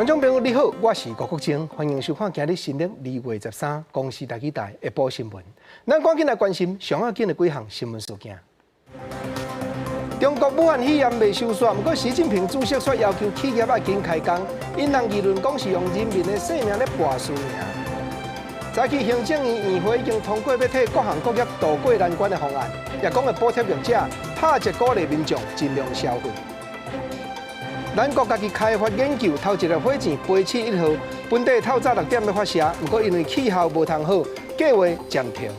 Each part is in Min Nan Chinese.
觀眾朋友你好，我是吳國清，歡迎收看今日新曆2月13公視台語台下晡新聞。咱趕緊來關心上要緊的幾項新聞事件。中國武漢肺炎未收煞，毋過習近平主席卻要求企業愛緊開工，引人議論講是用人民的性命咧搏輸贏。早起行政院院會已經通過欲替各行各業渡過難關的方案，也講會補貼業者，拍折鼓勵民眾盡量消費。咱國家己開發研究頭一个火箭飛刺一號，本底透早6點欲發射，毋過因為氣候無通好，計劃暫停。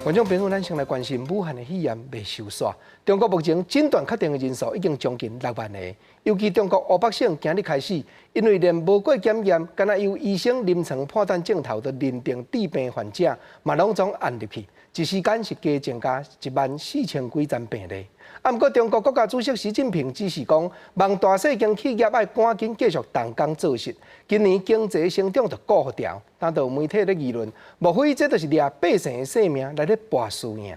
觀眾朋友，咱先來關心武漢的肺炎未收煞。中國目前診斷確定的人數已經將近6萬個。尤其中國湖北省今日開始，因為連無過檢驗，敢若由醫生臨床判斷症頭就認定致病患者，嘛攏總按入去，一時間是加增加1萬4千幾萬病例。啊，毋過中國國家主席習近平指示講，望大細間企業愛趕緊繼續動工做實，今年經濟成長就顧予牢。當有媒體咧議論，莫非這就是掠百姓的性命來咧搏輸贏？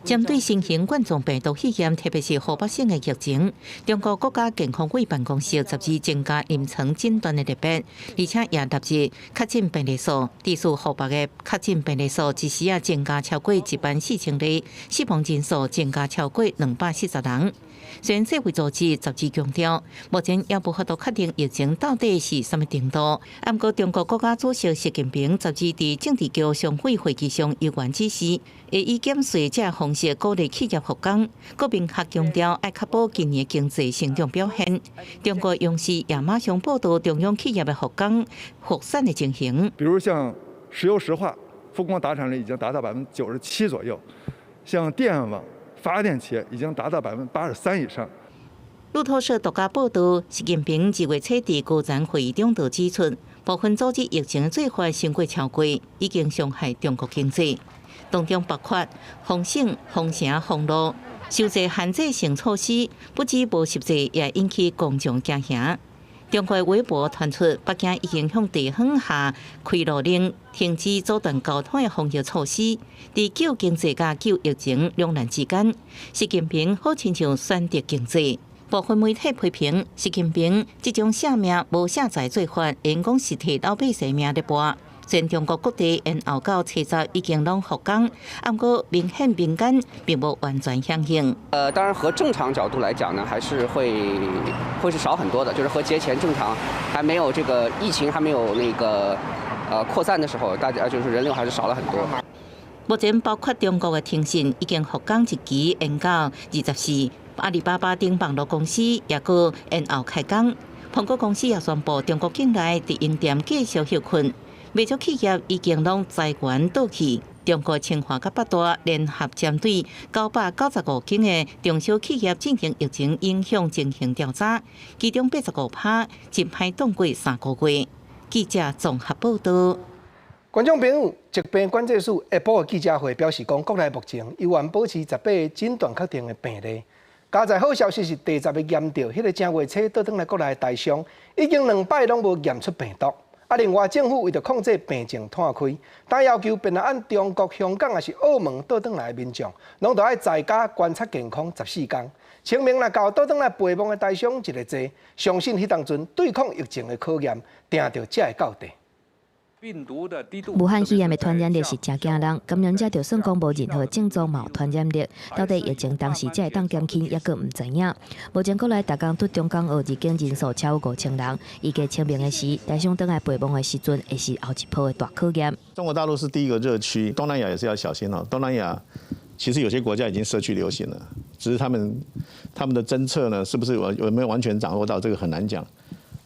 針對新型冠狀病毒肺炎，特別是湖北省的疫情，中國國家健康委辦公室12增加臨床診斷的類別，而且也納入確診病例數。至此湖北的確診病例數一時啊增加超過1萬4千例，死亡人數增加超過240人。雖然世衛組織12強調，目前猶無法度確定疫情到底是啥物程度。毋過中國國家主席習近平12佇政治局常委會議上有關指示，會以減稅這方式鼓勵企業復工，閣明確強調愛確保今年經濟成長表現。中國央視也馬上報道中央企業的復工復產的情形。比如像石油石化復工達產率已經達到97%左右，像電網發電企業已經達到83%以上。路透社獨家報道，習近平2月初佇高層會議中就指出，部分組織疫情做法傷過超過，已經傷害中國經濟。當中包括封省、封城、封路、修正限制性措施，不止無實際，也引起公眾驚嚇。中國微博傳出，北京已經向地方下開路令，停止阻斷交通的防疫措施。佇救經濟佮救疫情兩難之間，習近平好親像選擇經濟。部分媒體批評習近平這種捨命無捨財做法，應講是替老百姓命咧搏。雖然中國各地延後到初十已經攏復工，毋過明顯民間並無完全響應。當然和正常角度來講呢，還是會是少很多的，就是和節前正常還沒有這個疫情還沒有那個擴散的時候，大家就是人流還是少了很多。目前包括中國的騰訊已經復工日期延到24，阿里巴巴等網路公司也閣延後開工。蘋果公司也宣布，中國境內直營店繼續歇困。袂少企業已經攏裁員倒去。中國清華佮北大聯合針對995間的中小企業進行疫情影響情形調查，其中85%真歹擋過3個月。記者綜合報道。觀眾朋友，疾病管制署下晡的記者會表示講，國內目前猶原保持18個診斷確定的病例。佳哉好消息是，第十个驗著彼个正月初倒轉來國內的台商，已經兩擺攏無驗出病毒。啊，另外政府為著控制病情湠開，但要求便若按中國香港抑是澳門倒轉來的民眾，攏著愛在家觀察健康14天。清明若到倒轉來陪望的台商一个濟，相信彼當陣對抗疫情的考驗，定著才會到底。武漢肺炎的傳染力是誠驚人，感染者就算講無任何症狀，嘛有傳染力。到底疫情當時才會當減輕，猶閣毋知影。目前國內逐工對中港澳入境人數超過5000人，預計清明的時，台商轉來陪望的時陣，會是後一波的大考驗。中國大陸是第一個熱區，東南亞也是要小心哦。東南亞其實有些國家已經社區流行了，只是他們的偵測呢，是不是有沒有完全掌握到，這個很難講。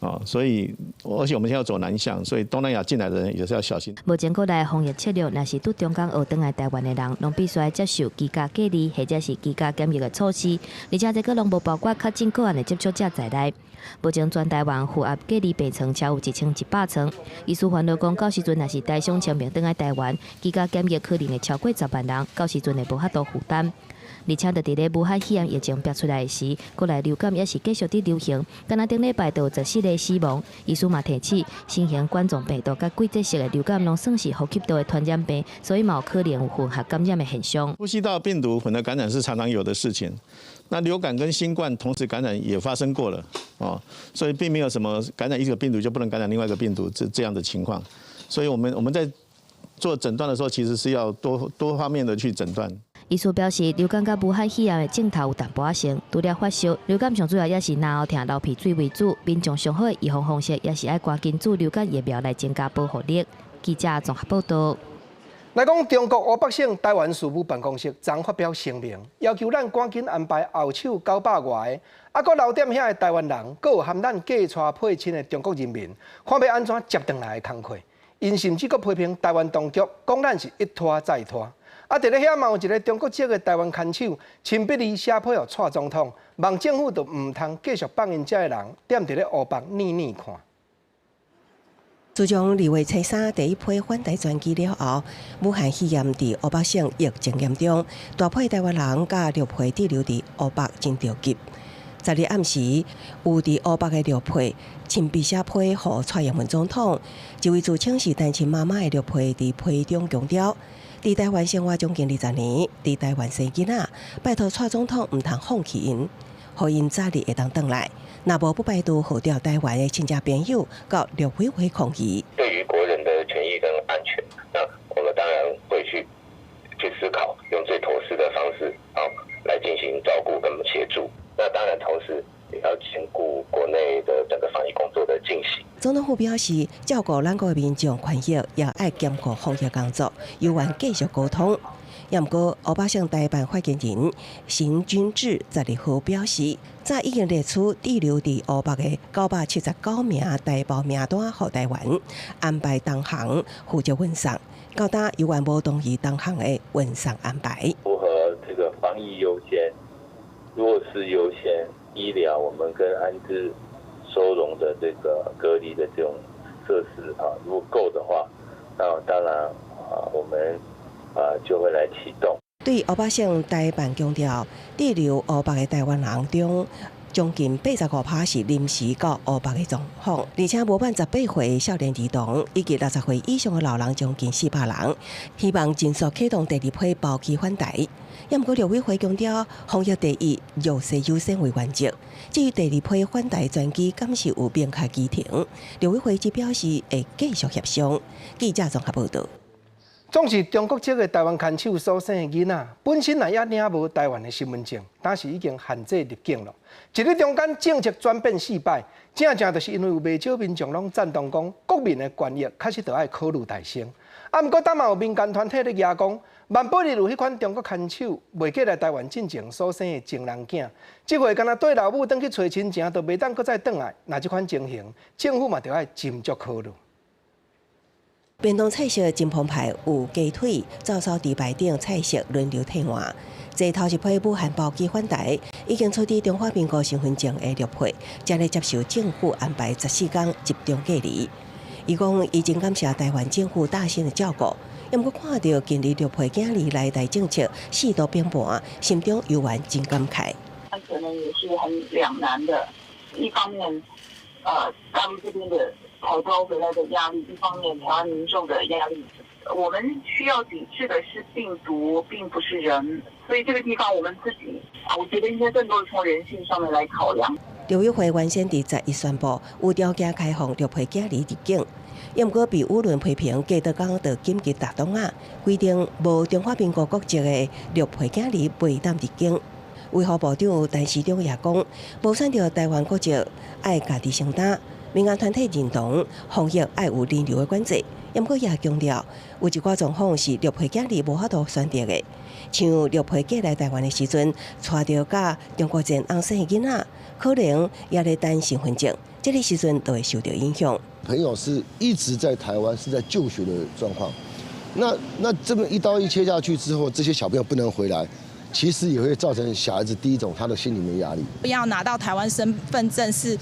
啊，所以而且我們現在要走南向，所以東南亞進來的人也是要小心。目前國內防疫策略，若是對中港澳轉來台灣的人，攏必須愛接受居家隔離或者是居家檢疫的措施，而且這個攏無包括確診個案的接觸者在內。目前全台灣符合隔離病床超過1100床。醫師煩惱講，到時陣若是台商清明轉來台灣，居家檢疫可能會超過10萬人，到時陣會無法度負擔。而且，就佇咧武漢肺炎疫情爆出來時，國內流感也是繼續佇流行。敢若頂禮拜就有14個死亡。醫師嘛提醒，新型冠狀病毒佮季節性的流感攏算是呼吸道的傳染病，所以嘛有可能有混合感染的現象。呼吸道病毒混合感染是常常有的事情。那流感跟新冠同時感染也發生過了。哦，所以並沒有什麼感染一個病毒就不能感染另外一個病毒這樣的情況，所以我們在做診斷的時候，其實是要多多方面的去診斷。醫師表示，流感佮武漢肺炎的症頭有淡薄仔像，除了發燒，流感上主要也是咽喉疼、流鼻水為主。民眾上好的預防方式，也是愛趕緊注流感疫苗來增加保護力。記者綜合報道。來講，中國湖北省臺灣事務辦公室昨發表聲明，要求咱趕緊安排後手九百外个，啊，閣留踮遐的臺灣人，閣有含咱嫁娶配親的中國人民，看欲按怎接轉來的工課。𪜶甚至閣批評臺灣當局，講咱是一拖再拖。啊，佇咧遐嘛有一个中國籍的臺灣牽手，親筆字寫批予蔡總統，望政府就毋通繼續放𪜶遮的人踮佇咧湖北躡躡看。自從2月初三第一批返台專機了後，武漢肺炎佇湖北省疫情嚴重，大批臺灣人佮陸配滯留佇湖北真著急。10日暗時，有佇湖北的陸配親筆寫批予蔡英文總統，一位自稱是單親媽媽的陸配佇批中強調，佇臺灣生活將近20年，佇臺灣生囡仔，拜託蔡總統毋通放棄𪜶，予𪜶早日會當轉來。若無不排除號召臺灣的親戚朋友到陸委會抗議。對於國人的權益跟安全，那我們當然會去思考，用最妥適的方式啊來進行照顧跟協助。那當然同時也要兼顧國內的整個防疫工作的進行。總統府表示，照顧咱國的民眾權益，也愛兼顧防疫工作，猶原繼續溝通。也毋過，湖北省台辦發言人邢軍志12號表示，早已經列出滯留佇湖北的979名台胞名單，予臺灣安排同行負責運送。到今猶原無同意同行的運送安排。符合這個防疫優先、弱勢優先、醫療，我們跟安置收容的這個隔離的這種設施啊，如果夠的話，那當然啊，我們啊就會來啟動。對湖北省台辦強調，滯留湖北的臺灣人中，將近85%是臨時到湖北的狀況，而且無滿18歲的少年兒童以及60歲以上的老人將近400人，希望盡速啟動第二批包機返台。也毋過陸委會強調，防疫第一，弱勢優先為原則。至於第二批返台專機，敢是有明確機程？陸委會只表示會繼續協商。記者綜合報道。總是中國籍的臺灣牽手所生的囡仔，本身也領無臺灣的身份證，但是已經限制入境了。一日中間政策轉變四擺，正正就是因為有袂少民眾攏贊同講，國民的權益確實著愛考慮提升。啊，毋過當嘛有民間團體咧舉講，萬寶日有彼款中國牽手未過來臺灣進前所生的情人囝，這回敢若綴老母轉去揣親情，就袂當閣再轉來。若這款情形，政府嘛著愛斟酌考慮。便當菜色真澎湃，有雞腿、照燒豬排等菜色輪流替換。這頭一批武漢包機返台，已經取得中華民國身份證的陸配，正咧接受政府安排14天集中隔離。伊講，伊真感謝臺灣政府大心的照顧，毋過看著近日陸配囝兒來台政策四度變盤，心中猶原真感慨。他可能也是很兩難的，一方面，大陸這邊的台胞回來的壓力，一方面台灣民眾的壓力，我們需要抵制的是病毒，並不是人，所以這個地方我們自己，我覺得應該更多的從人性上面來考量。陸委會原先佇11宣布有條件開放陸配囝兒入境，也毋過被輿論批評，過多工就緊急踏擋仔，規定無中華民國國籍的陸配囝兒袂當入境。衛福部長陳時中也講，無選擇臺灣國籍，愛家己承擔。民間團體認同防疫愛有人流的管制，毋過也強調有一寡狀況是陸配囝兒無法度選擇的，像陸配過來臺灣的時陣，帶著佮中國前翁生的囡仔，可能也咧等身份證，這个時陣就會受到影響。朋友是一直在台灣，是在就學的狀況，那這麼一刀一切下去之後，這些小朋友不能回來。其實也會造成小孩子第一種他的心裡面壓力。要拿到台灣身份證是，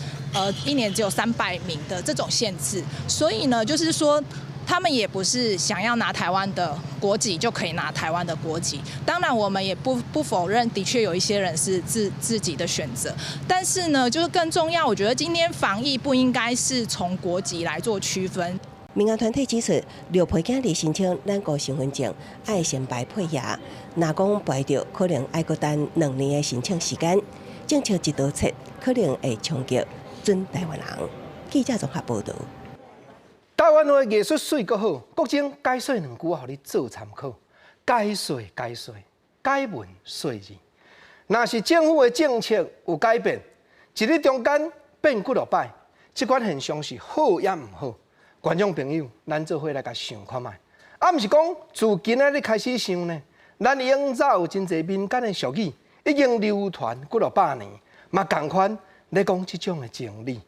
一年只有300名的這種限制，所以呢，就是說他們也不是想要拿台灣的國籍就可以拿台灣的國籍。當然，我們也不否認，的確有一些人是自己的選擇。但是呢，就是更重要，我覺得今天防疫不應該是從國籍來做區分。民間團體指出，陸配囝兒申請咱國身份證，愛先排配額，若講排著，可能愛閣等2年的申請時間。政策一刀切，可能會衝擊準台灣人。記者綜合報導。台灣話藝術媠閣好，國珍解說兩句，予你做參考。解說解說，解文說字。若是政府的政策有改變，一日中間變幾落擺，這款現象是好抑毋好？觀眾朋友，咱做伙來共想看覓。啊，毋是講自今仔日開始想呢？咱永早有真濟民間的俗語，已經流傳幾落百年，嘛仝款咧講這種的情理。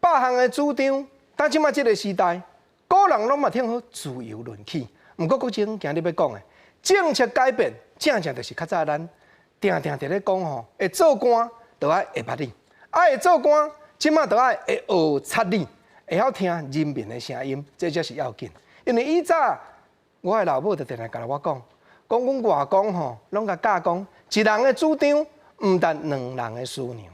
百項的主張，當這馬這個時代，古人攏嘛聽好自由論起。毋過國珍今日欲講的政策改變，正正就是較早咱定定佇咧講吼，會做官就愛會捌理，啊會做官，這馬就愛會學插理，會曉聽人民的聲音，這才是要緊。因為以早我的老母就定定共我講，講阮外公吼，攏共教講，一人的主張，毋值兩人的思量。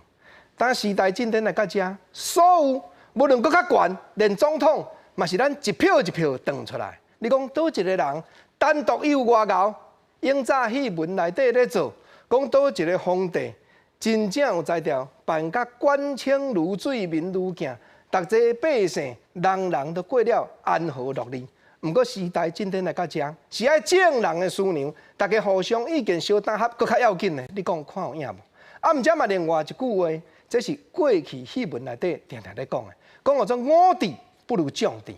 當時代進展來到遮，所有無論閣較懸，連總統嘛是咱一票一票選出來。你講佗一個人單獨伊有偌𠢕？永早戲文內底咧做，講佗一個皇帝真正有才調，辦甲官清如水，民如鏡，逐個百姓人人都過了安和樂利。毋過時代進展來到遮，是愛眾人的思量，大家互相意見相答合，閣較要緊呢。你講看有影無？啊，毋遮嘛另外一句話，這是過去戲文內底定定咧講的，講號做我智不如眾智。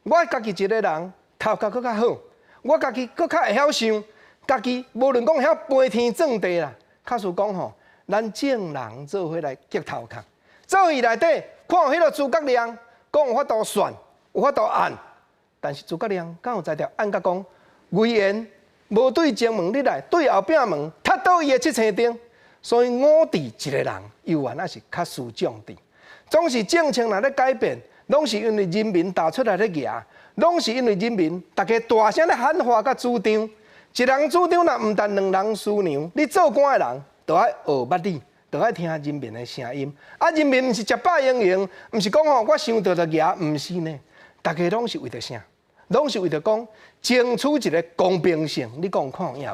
我家己一個人頭殼閣較好，我家己閣較會曉想，家己無論講會曉搬天撞地啦。假使講吼，咱眾人做伙來激頭殼，做戲內底看有彼个諸葛亮，講有法度算，有法度按。但是諸葛亮敢有才調按甲講，魏延無對前門入來，對後壁門，踢倒伊的七星燈。所以我智一個人，猶原抑是較輸眾智。總是政策若咧改變，攏是因為人民投出來咧舉，攏是因為人民大家大聲咧喊話佮主張。一人主張若毋值兩人思量，你做官的人就愛學捌理，就愛聽人民的聲音。啊，人民毋是食飽閒閒，毋是講吼我想著就舉，毋是呢。大家攏是為著啥？攏是為著講爭取一個公平性。你講看有影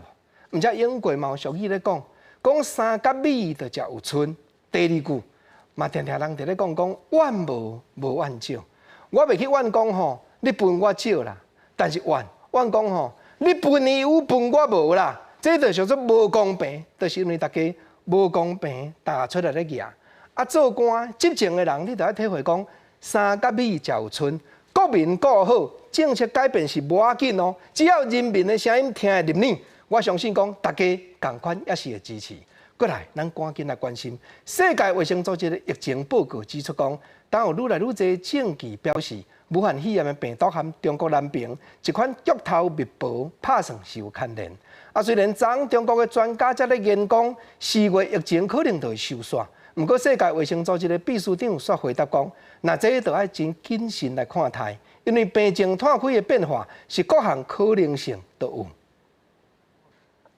無？毋遮英國嘛有俗語咧講，講三角米就食有賰。第二句嘛，定定人佇咧講講怨無無怨少。我袂去怨講吼，你分我少啦。但是怨怨講吼，你分伊有分我無啦。這就叫做無公平，就是因為大家無公平打出來咧舉。啊，做官執政的人，你著愛體會講三角米食有賰。國民顧好，政策改變是無要緊哦，只要人民的聲音聽會入耳，我相信講大家仝款也是會支持。過來，咱趕緊來關心世界衛生組織的疫情報告指出講，當有愈來愈濟證據表示，武漢肺炎的病毒和中國南爿一款竹頭蜜婆拍算是有牽連。啊，雖然昨中國的專家才咧研講4月疫情可能就會收煞。毋過，世界衛生組織的秘書長煞回答講，若這就愛真謹慎來看待，因為病情湠開的變化是各項可能性都有。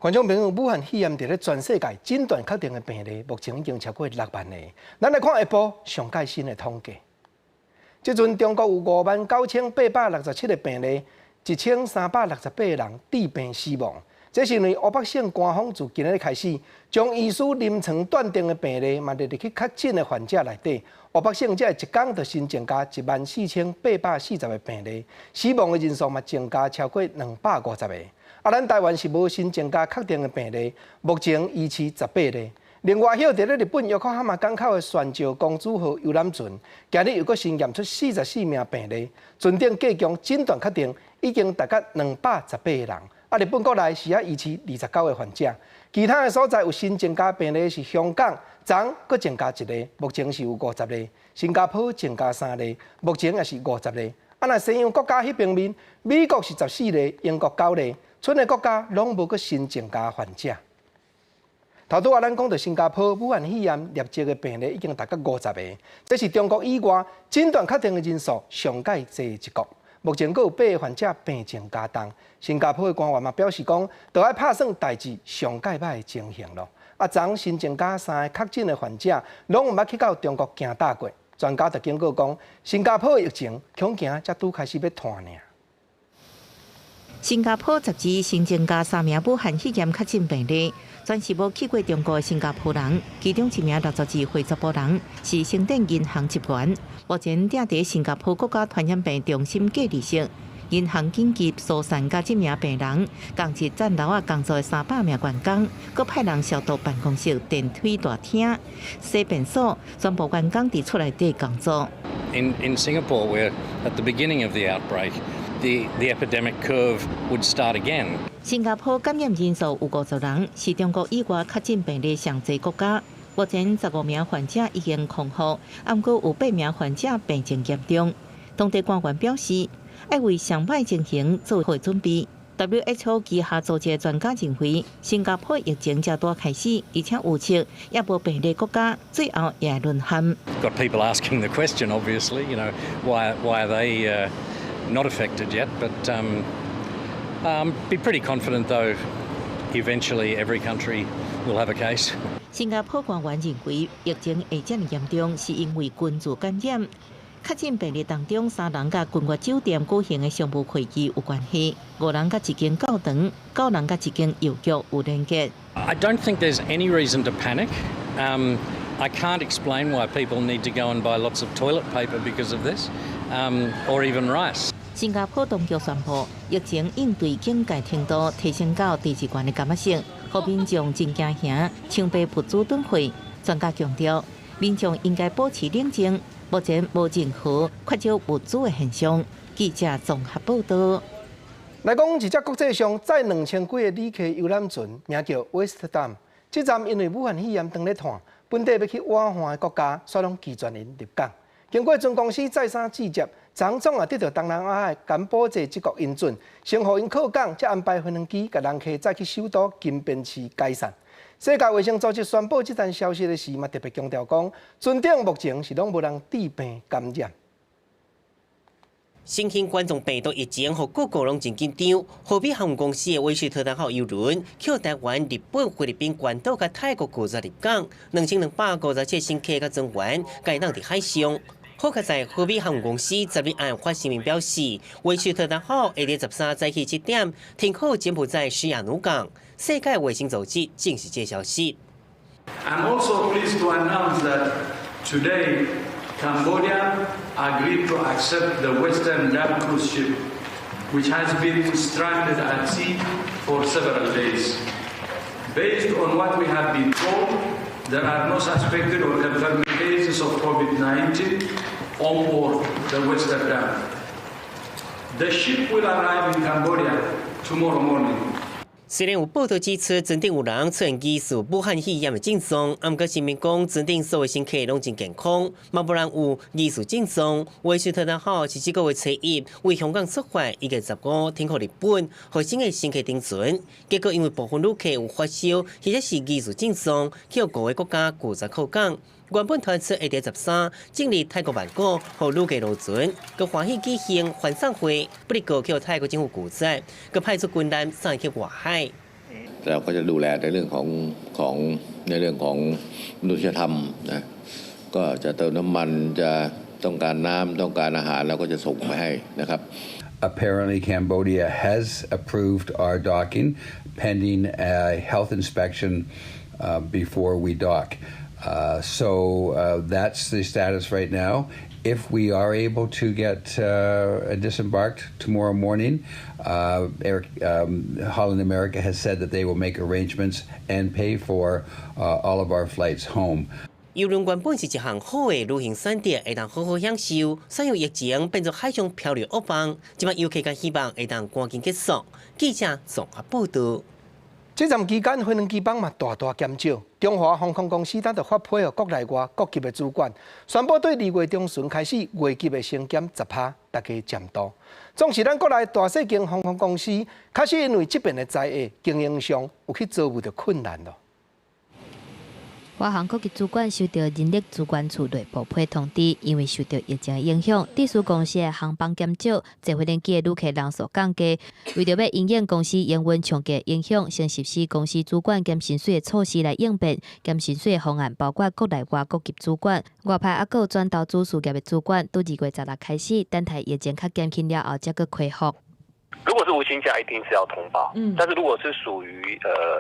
觀眾朋友，武漢肺炎佇咧全世界診斷確定的病例，目前已經超過6萬例。咱來看下晡上蓋新的統計，這陣中國有59,867個病例，1,368個人致病死亡。這是因為湖北省官方自今日開始，將醫師臨床斷定的病例嘛列入去確診的患者內底。湖北省這一工就新增加14,840個病例，死亡的人數嘛增加超過250個。啊，咱台灣是無新增加確定的病例，目前維持18例。另外，佇咧日本約克哈馬港口的船石公主號遊覽船，今日又閣新驗出44名病例，船頂計共診斷確定已經達到218個人。啊！日本國內是猶維持29個患者，其他的所在有新增加病例是香港，昨閣增加一例，目前是有50例；新加坡增加3例，目前也是50例。啊，若西洋國家彼邊面，美國是14例，英國9例，賰个國家攏無閣新增加患者。頭拄仔咱講著新加坡武漢肺炎瘧疾的病例已經達到50個，這是中國以外診斷確定的人數上蓋濟一國。目前閣有8個患者病情加重，新加坡的官員嘛表示講，著愛拍算代誌上蓋歹的情形囉。啊，昨新增加3個確診的患者，攏毋捌去到中國行踏過。專家就警告講，新加坡的疫情恐驚才拄開始欲湠爾。新加坡10日新增加三名武漢肺炎確診病例，全是無去過中國的新加坡人，其中一名62歲查埔人是星展銀行職員，目前蹛佇新加坡國家傳染病中心隔離室。銀行緊急疏散佮這名病人，仝一層樓仔工作的300名員工，閣派人消毒辦公室、電梯大廳、洗便所，全部員工佇厝內底工作。 In Singapore, we're at the beginning of the outbreak. The epidemic curve would start again. 新加坡感染人數有50人，是中國以外確診病例上濟國家。目前15名患者已經康復，毋過有八名患者病情嚴重。當地官員表示，愛為上歹情形做好準備。WHO 旗下組織專家認為，新加坡疫情才拄開始，而且有測猶無病例國家，最後也會淪陷。 Got people asking the question, obviously, why are they not affected yet? But be pretty confident, though, eventually every country will have a case. 新加坡官員認為，疫情會遮爾嚴重，是因為群聚感染。確診病例當中，三人佮君悅酒店舉行的商務會議有關係，五人佮一間教堂，九人佮一間郵局有連結。 I don't think there's any reason to panic. I can't explain why people need to go and buy lots of toilet paper because of this, or even rice. 新加坡當局宣布，疫情應對警戒程度提升到第二懸的感覺性，予民眾真驚嚇，搶買物資囤貨。專家強調，民眾應該保持冷靜。目前無任何缺少物資的現象。記者綜合報道。來講一隻國際上載2000幾个旅客遊覽船，名叫威斯特丹。這站因為武漢肺炎當咧湠，本底欲去瓦罕的國家，煞攏拒絕𪜶入港。經過船公司再三拒絕，昨總也得到東南亞的柬埔寨這國允准，先予𪜶靠港，才安排飛行機共人客載去首都金邊市解散。世界衛生組織宣布這層消息的時，嘛特別強調講，船頂目前是攏無人致病感染。新型冠狀病毒疫情，予各國攏真緊張。和美航空公司的威斯特丹號郵輪，予台灣、日本、菲律賓、關島佮泰國拒絕入港，2257個乘客佮船員，共困佇海上。好佳哉和美航空公司10日暗發聲明表示，威斯特丹號會佇13早起7點停靠柬埔寨西雅努港。世界衛生組織證實這消息。 I'm also pleased to announce that today Cambodia agreed to accept the Westerdam cruise ship, which has been stranded at sea for several days. Based on what we have been told, there are no suspected or confirmed cases of COVID-19 on board the Westerdam. The ship will arrive in Cambodia tomorrow morning. 雖然有報道指出，船頂有人出現疑似武漢肺炎的症狀，毋過聲明講，船頂所有乘客攏真健康，嘛無人有疑似症狀。威斯特丹號是這個月初一為香港出發，一月15停靠日本，予新的乘客登船。結果因為部分旅客有發燒或者是疑似症狀，予五個國家拒絕靠港。原本傳出會佇13進入泰國曼谷，予旅客落船，閣歡喜舉行歡送會，不過予泰國政府拒絕，閣派出軍艦送去外海。 เราก็จะดูแลในเรื่องของของในเรื่องของมนุษยธรรมนะก็จะเติมน้ำมันจะต้องการน้ำต้องการอาหารเราก็จะส่งไปให้นะครับ Apparently, Cambodia has approved our docking pending a health inspection before we dock. So that's the status right now. If we are able to get disembarked tomorrow morning, Holland America has said that they will make arrangements and pay for all of our flights home. 郵輪原本是一項好的旅行選擇，會當好好享受。所以疫情變做海上漂流噩夢，這擺遊客較希望會當趕緊結束。記者綜合報道。這陣期間，飛行機班嘛大大減少。中華航空公司等就發批予國內外各級的主管，宣布對2月中旬開始，月給會先減10趴，大家佔多。總是咱國內大細間航空公司，確實因為這遍的災厄，經營上有去遭遇著困難囉。華航各級主管收到人力資源處內部批通知，因為受到疫情影響，致使公司的航班減少，坐飛機的旅客人數降低。為著欲因應公司營運衝擊影響，先實施公司主管減薪水的措施來應變。減薪水的方案包括國內外各級主管、外派猶閣轉投資事業的主管，對2月16開始，等待疫情較減輕了後，才閣恢復。如果是無薪假，一定是要通報。但是如果是屬於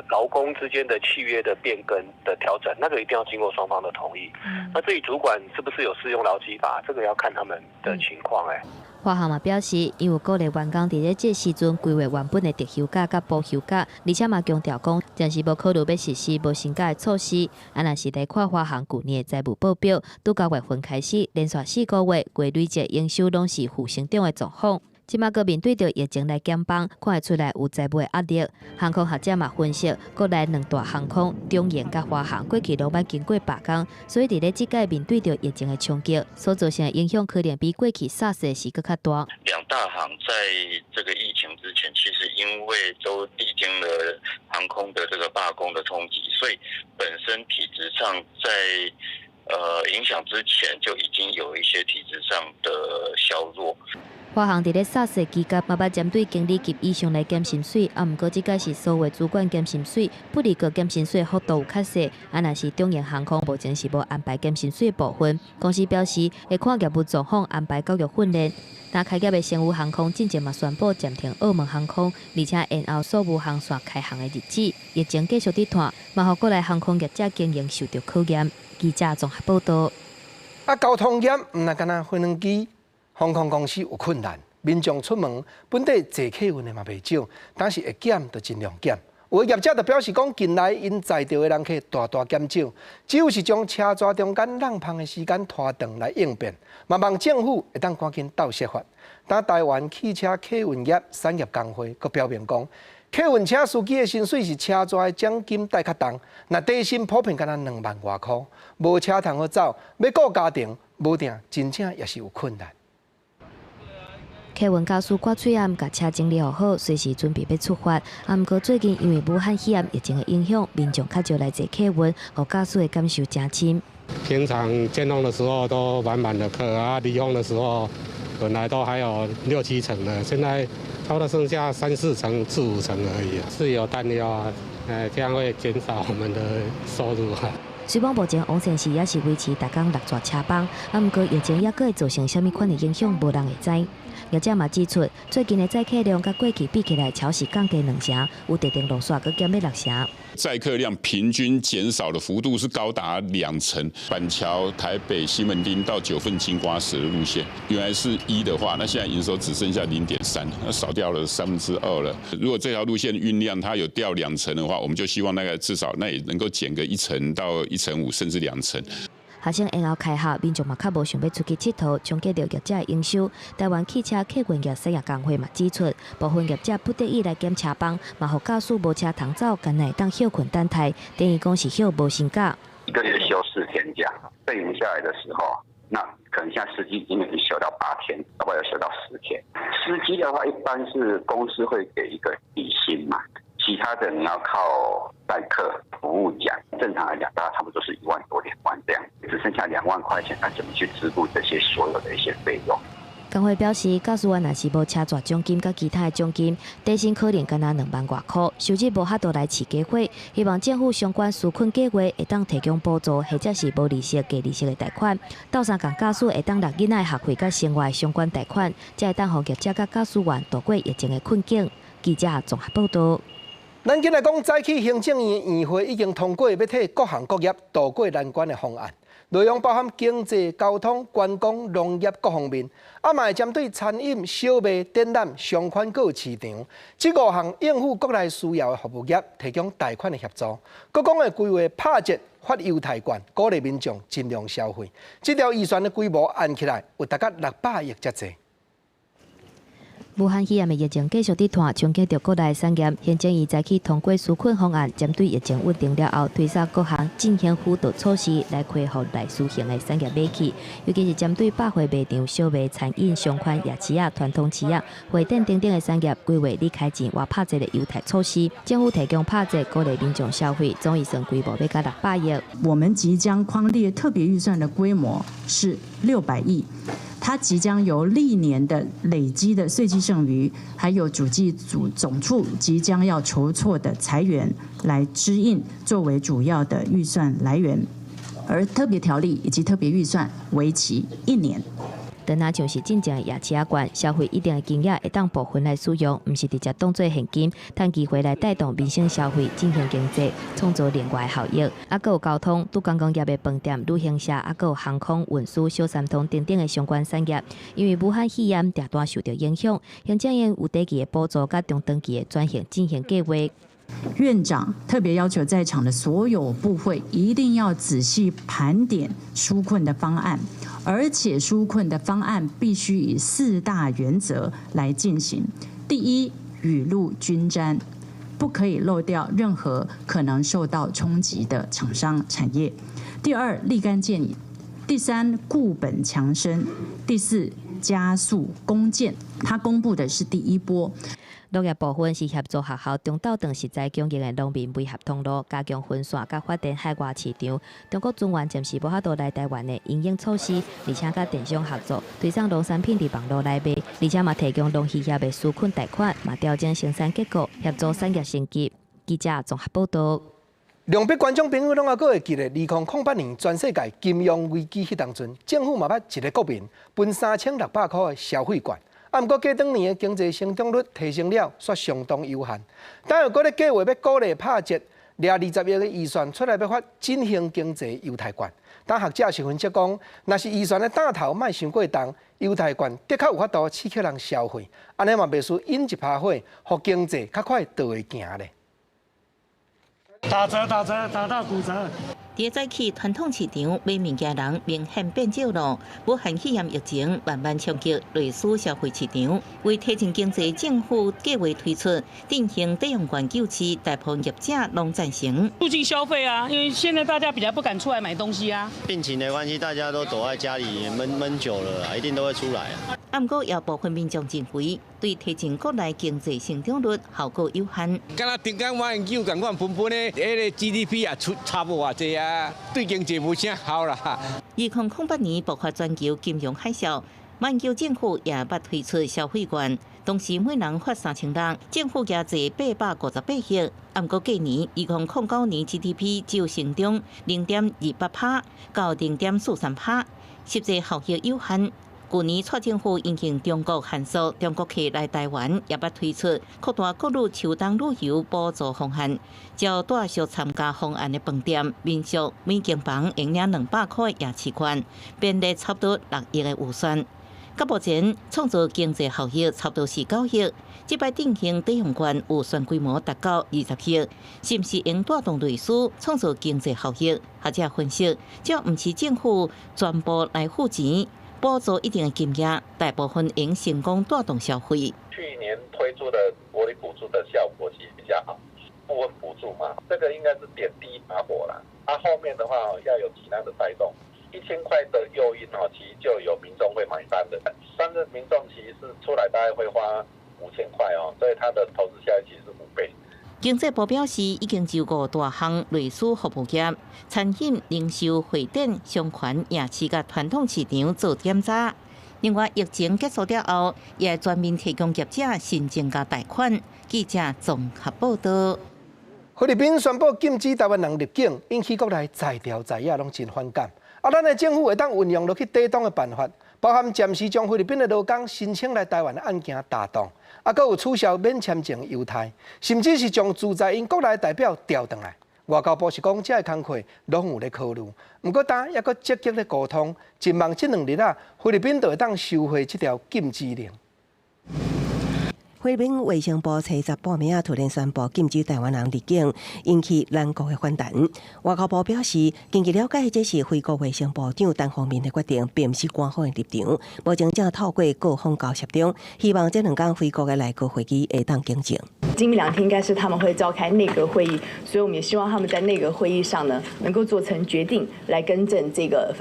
勞工之間的契約的變更的調整，那個一定要經過雙方的同意。那至於主管是不是有適用勞基法，這個要看他們的情況。誒。華航嘛表示，𪜶有鼓勵員工佇咧這時陣規劃原本的特休假佮補休假，而且嘛強調講，暫時無考慮欲實施無薪假的措施。啊，若是來看華航舊年的財務報表，拄9月份開始，連續4個月月累計營收攏是負成長的狀況。這馬閣面對著疫情來減班，看會出來有財務的壓力。航空學者嘛分析，國內兩大航空長榮佮華航過去攏捌經過罷工，所以佇咧這擺面對著疫情的衝擊，所造成的影響可能比過去 SARS 時閣較大。兩大航在這個疫情之前，其實因為都歷經了航空的這個罷工的衝擊，所以本身體質上在影響之前就已經有一些體質上的削弱。華航佇咧 SARS 期間，嘛捌針對經理級以上來減薪水，啊，毋過這擺是所有主管減薪水，不離個減薪水幅度有較細。啊，若是長榮航空目前是無安排減薪水部分，公司表示會看業務狀況安排教育訓練。但開業的星宇航空進前嘛宣布暫停澳門航空，而且延後所有航線開航的日子。疫情繼續佇拖，嘛予國內航空業者經營受著考驗。記者綜合報道。啊，交通業毋但干焦飛輪機。航空公司有困難，民眾出門本底坐客運的嘛袂少，但是會減就盡量減。有的業者就表示講，近來𪜶載著的人客大大減少，只有是將車逝中間挵芳的時間拖長來應變，嘛望政府會當趕緊鬥設法。但台灣汽車客運業產業工會閣表明講，客運車司機的薪水是車逝的獎金帶較重，若底薪普遍干焦2萬外箍，無車通好走，欲顧家庭無定，真正也是有困難。客運駕駛掛喙罨，共車整理好，隨時準備欲出發。啊，毋過最近因為武漢肺炎疫情的影響，民眾較少來坐客運，予駕駛的感受誠深。平常尖峰的時候都滿滿的客啊，離峰的時候本來都還有六七成的，現在差不多剩下三四成、四五成而已，是有擔憂啊，這樣會減少我們的收入啊。雖講目前黃線時猶是維持逐工六逝車班，啊，毋過疫情猶閣會造成啥物款的影響，無人會知。業者嘛指出，最近的載客量佮過去比起來，超是降低2成，有特定路線閣減欲6成。載客量平均減少的幅度是高達2成。板橋、台北、西門町到九份金瓜石的路線，原來是1的話，那現在營收只剩下0.3，那少掉了2/3了。如果這條路線運量它有掉2成的話，我們就希望那個至少那也能夠減個1成到1.5成，甚至2成。學生延後開學，民眾嘛較無想欲出去𨑨迌，衝擊著業者的營收。台灣汽車客運業產業工會嘛指出，部分業者不得已來減車班，嘛予駕駛無車通走，干焦會當歇睏等待，等於講是歇無薪假。一個月休4天假，備用下來的時候，那可能現在司機已經休到8天，搞不好要休到10天。司機的話，一般是公司會給一個底薪嘛，其他的你要靠載客服務獎。正常來講，大概差不多是1萬多2萬這樣，只剩下2萬塊錢，那怎麼去支付這些所有的一些費用？工會表示，駕駛員若是無車逝獎金佮其他的獎金，底薪可能干焦2萬外箍，收入無法度來飼家伙。希望政府相關紓困計劃會當提供補助，或者是無利息、低利息的貸款，鬥相共駕駛會當納囡仔學費佮生活相關貸款，才會當予業者佮駕駛員渡過疫情的困境。記者綜合報道。咱緊來講，早起行政院院會已經通過欲替各行各業渡過難關的方案，內容包含經濟、交通、觀光、農業各方面，啊嘛會針對餐飲、小賣、展覽、商圈閣市場，這五項應付國內需要的服務業提供貸款的協助。閣講會規劃拍折發優待券，鼓勵民眾盡量消費。這條預算的規模按起來有大概600億遮濟。武漢肺炎的疫情繼續佇拖，衝擊著國內產業。行政院早起通過紓困方案，針對疫情穩定了後，推捒各項振興輔導措施來恢復內需型的產業景氣。尤其是針對百貨賣場、小賣、餐飲、商圈、夜市仔、傳統市仔、會展等等的產業，規劃擬開錢倚拍折的優待措施。政府提供拍折鼓勵民眾消費，總預算規模欲共600億。我們即將匡列特別預算的規模是600億。它即將由歷年的累積的稅計剩餘，還有主計組總處即將要籌措的財源來支應，作為主要的預算來源。而特別條例以及特別預算為期一年。就若像是進前的夜市仔券，消費一定的金額會當部分來使用，毋是直接當做現金，趁機會來帶動民生消費，振興經濟，創造另外效益。啊，閣有交通、拄觀光業的飯店、旅行社，啊，閣有航空運輸、小三通等等的相關產業，因為武漢肺炎訂單受著影響，行政院有短期的補助，佮中長期的轉型振興計畫。院長特別要求在場的所有部會一定要仔細盤點紓困的方案，而且紓困的方案必須以四大原則來進行。第一，雨露均沾，不可以漏掉任何可能受到衝擊的廠商產業。第二，立竿見影。第三，固本強身。第四，加速攻堅。他公布的是第一波。農業部分是協助學校中鬥頓食材供應的農民媒合通路，加強分線佮發展海外市場。中國軍援暫時無法度來台灣的因應措施，而且佮電商合作，推送農產品佇網路來賣，而且嘛提供農漁業的紓困貸款，嘛調整生產結構，協助產業升級。記者綜合報道。兩筆觀眾朋友攏猶閣會記得，2008年全世界金融危機彼當陣，政府嘛捌一个國民分3600箍的消費券。啊，毋過過當年的經濟成長率提升了，煞相當有限。但又閣咧計劃欲鼓勵拍折，掠20億的預算出來，欲發振興經濟優待券。但學者是分析講，若是預算的擔頭莫傷過重，優待券的確有法度刺激人消費，按呢嘛袂輸引一趴火，予經濟較快就會行咧。打折打折打到骨折。佇早起傳統市場買物件人明顯變少咯。武漢肺炎疫情慢慢衝擊內需消費市場，為提振經濟，政府計劃推出振興抵用券救市，大部分業者攏贊成。促進消費啊，因為現在大家比較不敢出來買東西啊。病情的關係，大家都躲在家裡悶悶久了，一定都會出來啊。啊，毋過有部分民眾認為，對提振國內經濟成長率效果有限。敢若頂工馬英九仝款分分的，彼个 GDP 也出差無偌濟啊，對經濟無啥效啦。2008年爆發全球金融海嘯，馬英九政府也捌推出消費券，當時每人發3600，政府額濟858億。啊，毋過隔年2009年 GDP 只有成長0.28趴到0.43趴，實際效益有限。舊年蔡政府因應中國限縮中國客來台灣，也捌推出擴大國旅秋冬旅遊補助方案，照帶續參加方案的飯店、民宿，每間房會領200箍的夜市券，編列差不多6億的預算。到目前創造經濟效益差不多是9億，這擺振興抵用券預算規模達到20億，是毋是會帶動內需，創造經濟效益？學者分析，這毋是政府全部來付錢。補助一定的金額，大部分應成功帶動消費。去年推出的國旅補助的效果其實比較好，部分補助嘛，這個應該是點第一把火啦。啊，後面的話要有其他的帶動，1000塊的誘因哦，其實就有民眾會買單的。但是民眾其實是出來大概會花5000塊哦，所以他的投資效益其實是5倍。經濟部表示，已經就五大項類似服務業、餐飲、零售、會展、商圈、夜市佮傳統市場做檢查。另外，疫情結束了後，也全面提供業者申請佮貸款。記者綜合報道。菲律賓宣布禁止台灣人入境，引起國內在朝在野攏真反感。啊，咱的政府會當運用落去抵擋的辦法，包含暫時將菲律賓的勞工申請來台灣的案件打凍，啊，閣有取消免簽證優待，甚至是將駐在𪜶國內代表調轉來。外交部是講，這个工課攏有咧考慮，毋過今猶閣積極咧溝通，真望這兩日啊，菲律賓就會當收回這條禁止令。菲律賓衛生部初十半暝仔突然宣布禁止台灣人入境，引起咱國的反彈。外交部表示，根據了解，這是菲國衛生部長單方面的決定，並毋是官方的立場。目前正透過各方交涉中，希望這兩工菲國的內閣會議會當更正。今明兩天應該是他們會召開內閣會議，所以我們也希望他們在內閣會議上呢，能夠做成決定，來更正這個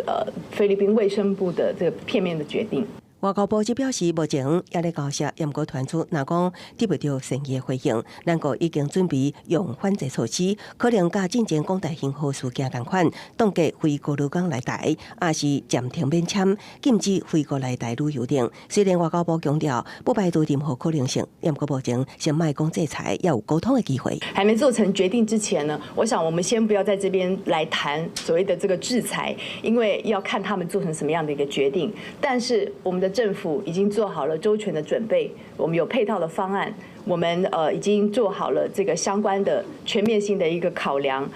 菲律賓衛生部的這個片面的決定。外交部則表示，目前猶咧交涉，毋過傳出若講得袂著善意的回應，咱國已經準備用反制措施，可能佮進前講台興號事件仝款，凍結非高盧港來台，抑是暫停免簽，禁止菲國來台旅遊等。雖然外交部強調不排除任何可能性，毋過目前先莫講制裁，猶有溝通的機會。還沒做成決定之前呢，我想我們先不要在這邊來談所謂的這個制裁，因為要看他們做成什麼樣的一個決定。但是我們的政府已經做好了周全的準備，我們有配套的方案，我們已經做好了這個相關的全面性的一個考量。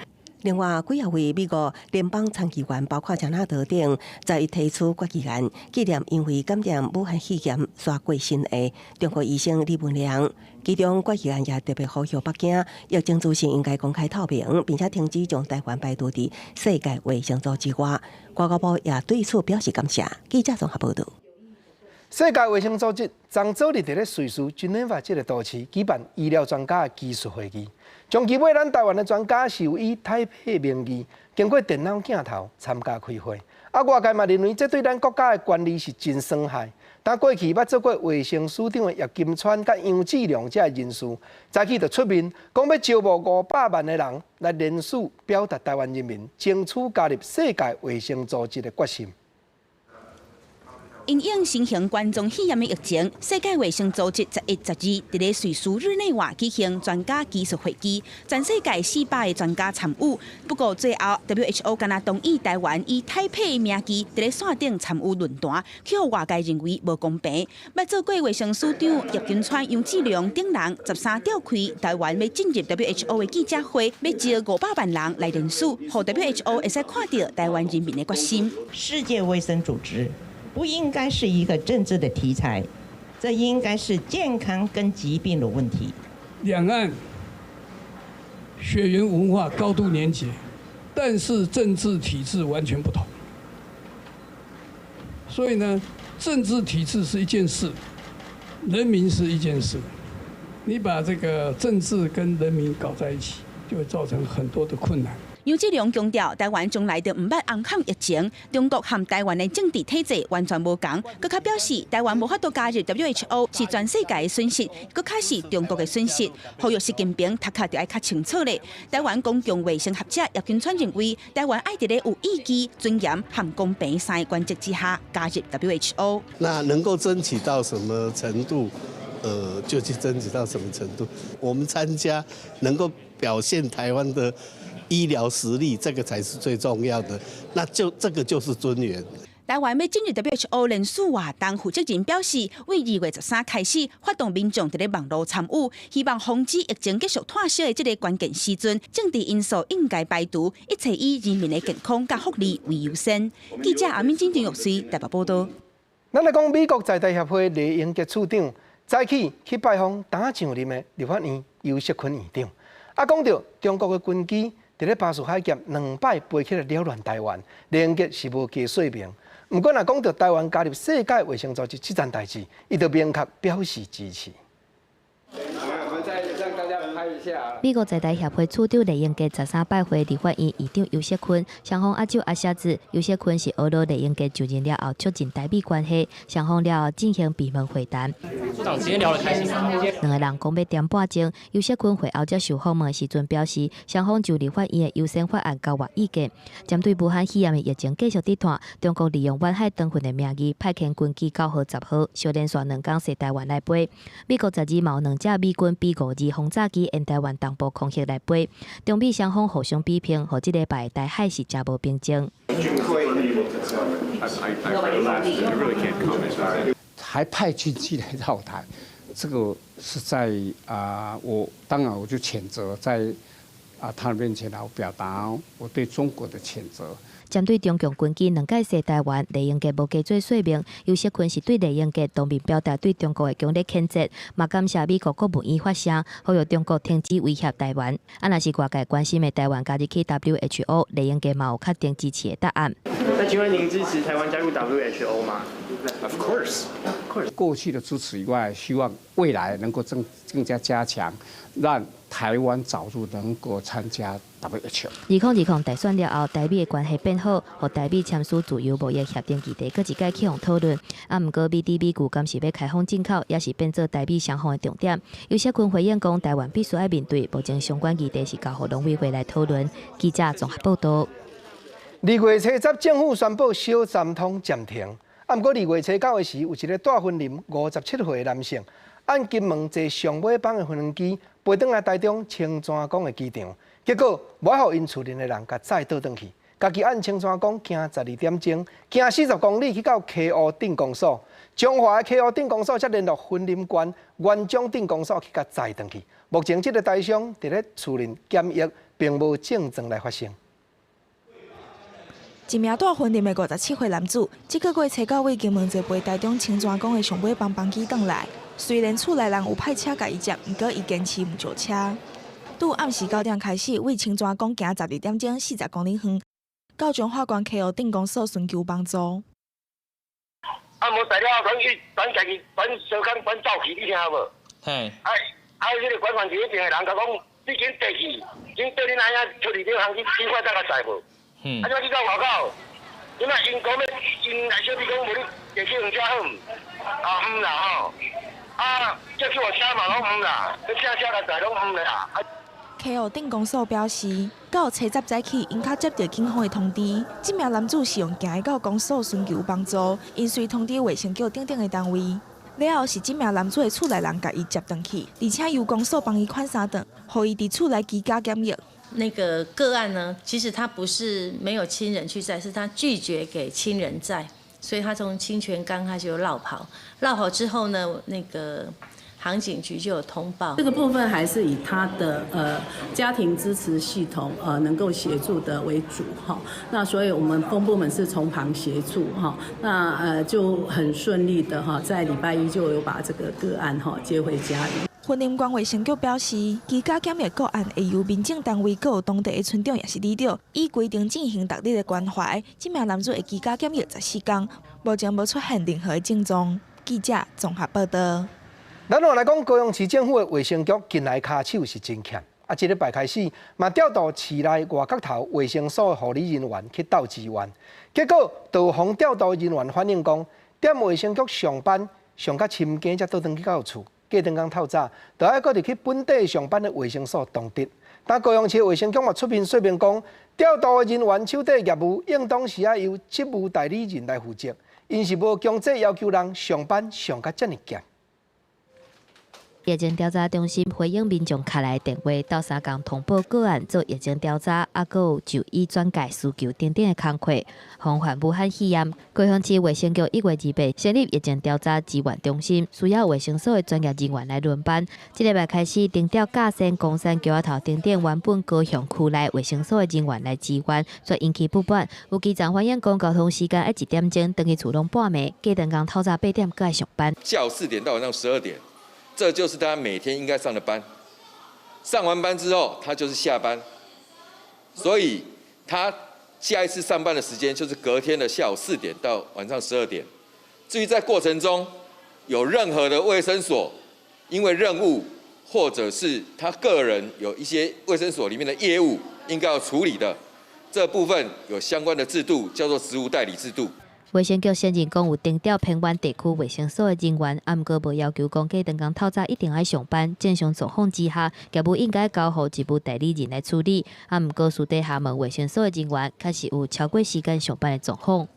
另外，幾仔位美國聯邦參議員，包括加納德等，在提出決議案，紀念因為感染武漢肺炎煞過身的中國醫生李文亮。其中決議案也特別呼籲北京疫情資訊應該公開透明，並且停止將台灣排除佇世界衛生組織外。外交部也對此表示感謝。記者綜合報道。世界衛生組織昨早日佇咧瑞士日內瓦這个都市舉辦醫療專家的技術會議，長期尾咱台灣的專家是有以台北名義經過電腦鏡頭參加開會。啊，外界嘛認為這對咱國家的權力是真傷害。但過去捌做過衛生署長的葉金川佮楊志良這个人士，早起就出面講欲招募500萬的人來聯署，表達台灣人民爭取加入世界衛生組織的決心。因應新型冠狀肺炎的疫情，世界衛生組織11、12佇咧瑞士日內瓦舉行專家技術會議，全世界400個專家參與。不過最後，WHO 干焦同意台灣以台北名義佇咧線頂參與論壇，去予外界認為無公平。捌做過衛生署長葉金川、楊志良等人13召開台灣欲進入 WHO 的記者會，欲招500萬人來聯署，予 WHO 會使看著台灣人民的決心。世界衛生組織不應該是一個政治的題材，這應該是健康跟疾病的問題。兩岸血緣文化高度連結，但是政治體制完全不同。所以呢，政治體制是一件事，人民是一件事。你把這個政治跟人民搞在一起，就會造成很多的困難。楊志良強調，台灣從來就毋捌尪抗疫情，中國和台灣的政治體制完全無仝。閣較表示，台灣無法度加入 WHO 是全世界的損失，閣較是中國的損失。呼籲習近平頭殼著愛較清楚咧。台灣公共衛生學者葉金川認為，台灣愛佇咧有意義、尊嚴和公平三個原則之下加入 WHO。那能夠爭取到什麼程度？就去爭取到什麼程度？我們參加能夠表現台灣的醫療實力，這個才是最重要的。那就這個就是尊嚴。台灣欲進入 WHO 聯署活動負責人表示，為2月13開始發動民眾佇咧網路參與，希望防止疫情繼續拖燒的這个關鍵時陣，政治因素應該排除，一切以人民的健康佮福利為優先。記者阿敏晶、張玉穗台北報道。咱來講美國在台協會李英傑處長早起去拜訪剛上任的立法院游錫堃院長，啊，講著中國的軍機佇咧巴士海峽兩擺飛起來擾亂台灣，李英傑是無加說明。毋過，若講著台灣加入世界衛生組織這件代誌，伊就明確表示支持。美國在台協會處長酈英傑13拜會立法院院長游錫堃，雙方握手阿寫字。游錫堃是呵咾酈英傑就任了後促進台美關係，雙方了後進行閉門會談。處長，今天聊得開心嗎？兩个人講欲點半鐘，游錫堃會後接受訪問的時陣表示，雙方就立法院的優先法案交換意見，針對武漢肺炎的疫情繼續佇拖，中國利用遠海燈份的名義派遣軍機9號、10號，相連續兩工踅台灣來飛。美國12嘛有兩架美軍 B-52轟炸機沿台灣東部空域來飛，中美雙方互相比評，予這禮拜台海是誠無平靜。還派軍機來繞台，這個是在啊，我當然我就譴責，在啊他面前來表達我對中國的譴責。針對中共軍機兩擺踅台灣，酈英傑無加做說明。游錫堃是對酈英傑當面表達對中國的強烈譴責，嘛感謝美國國務院發聲，呼籲中國停止威脅台灣。啊，若是外界關心的台灣加入去 WHO，酈英傑嘛有確定支持的答案。那請問您支持台灣加入 WHO 嗎？ Of course, of course。過去的支持以外，希望未來能夠更加加強，讓台灣早日能夠參加 WHO。2020大選了後，台美的關係變好，予台美簽署自由貿易協定議題，閣一擺去予討論。啊，毋過美豬美牛敢是欲開放進口，也是變做台美雙方的重點。游錫堃回應講，台灣必須愛面對，目前相關議題是交予農委會來討論。記者綜合報導。2月初十，政府宣布小三通暫停。啊，毋過2月初九的時，有一个蹛雲林57歲的男性，按金門坐上尾班的飛機，飛轉來台中清泉崗的機場，結果無愛予𪜶厝內的人共載倒轉去，家己按清泉崗行12點鐘，行40公里去到溪湖鎮公所，彰化的溪湖鎮公所才聯絡雲林縣員漳鎮公所去共載轉去。目前這个台商佇咧厝內檢疫，並無症狀來發生。一名蹛雲林的57歲男子，這个月初九對金門坐飛台中清泉崗的上尾班班機轉來。雖然厝內人有派車共伊接，毋過伊堅持毋上車。拄暗時9點開始，對清泉崗行12點鐘40公里遠，到彰化縣溪湖鎮公所尋求幫助。啊，無在了，轉去轉家己轉小工轉走去，你聽無？嘿。啊啊！彼个管管區彼邊的人共講，你緊綴去，緊綴恁阿兄出去恁行去，盡快再共載無？啊！你去到外口，你若𪜶講欲，𪜶來小比講無你坐去用車好毋？啊，毋啦吼！啊，叫去我車嘛攏毋啦，你請車來載攏毋啦。溪湖鎮公所表示，到初十早起，𪜶較接著警方的通知，這名男子是用行的到公所尋求幫助，𪜶隨通知衛生局等等的單位。了後是這名男子的厝內人共伊接轉去，而且由公所幫伊款三頓，予伊佇厝內居家檢疫。那個個案呢，其實他不是沒有親人去載，是他拒絕給親人載，所以他從清泉崗他就落跑，落跑之後呢，那個航警局就有通報。這個部分還是以他的家庭支持系統能夠協助的為主哈。那所以我們公部門是從旁協助哈，那就很順利的哈，在禮拜一就有把這個個案哈接回家裡。雲林縣衛生局表示，居家檢疫個案會由民政單位、閣有當地的村長抑是里長，依規定進行逐日的關懷。這名男子會居家檢疫14天，目前無出現任何症狀。記者綜合報導。咱來講，高雄市政府的衛生局近來跤手是真欠，啊，這禮拜開始嘛調度市內外角頭衛生所的護理人員去鬥支援，結果就予調度人員反映講，踮衛生局上班上甲深更才倒轉去到厝。隔頓工透早，就愛閣入去本地上班的衛生所當值。但高雄市衛生局嘛出面說明講，調度的人員手底業務應當是愛由職務代理人來負責，𪜶是無強制要求人上班上甲遮爾撿。疫情調查中心回應民眾敲來電話，鬥相共通報個案做疫情調查，抑閣有就醫轉介需求等等的工課，防範武漢肺炎。高雄市衛生局1月28成立疫情調查支援中心，需要衛生所的專業人員來輪班。這禮拜開始，徵調甲仙、岡山、橋仔頭等等原本高雄區內衛生所的人員來支援，卻引起不滿。有基層反映講，交通時間愛1點鐘，轉去厝攏半暝，隔頓工透早8點閣愛上班。下午4點到晚上12點。這就是他每天應該上的班，上完班之後，他就是下班，所以他下一次上班的時間就是隔天的下午4點到晚上12點。至於在過程中有任何的衛生所因為任務或者是他個人有一些衛生所裡面的業務應該要處理的，這部分有相關的制度，叫做職務代理制度。衛生局承認講有徵調偏遠地區衛生所的人員，啊，毋過無要求講隔頓工透早一定愛上班。正常狀況之下，業務應該交予職務代理人來處理。啊，毋過私底下問衛生所的人員，確實有超過時間上班的狀況。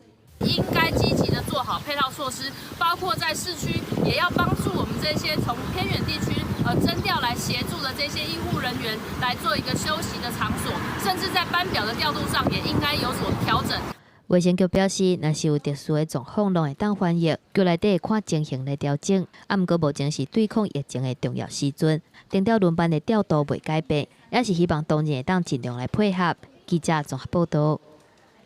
應該積極的做好配套措施，包括在市區也要幫助我們這些從偏遠地區徵調來協助的這些醫護人員來做一個休息的場所，甚至在班表的調度上也應該有所調整。衛生局表示，若是有特殊的狀況，攏會當翻譯，局內底會看情形來調整。啊，毋過目前是對抗疫情的重要時陣，徵調輪班的調度袂改變，也是希望當日會當盡量來配合。記者綜合報導。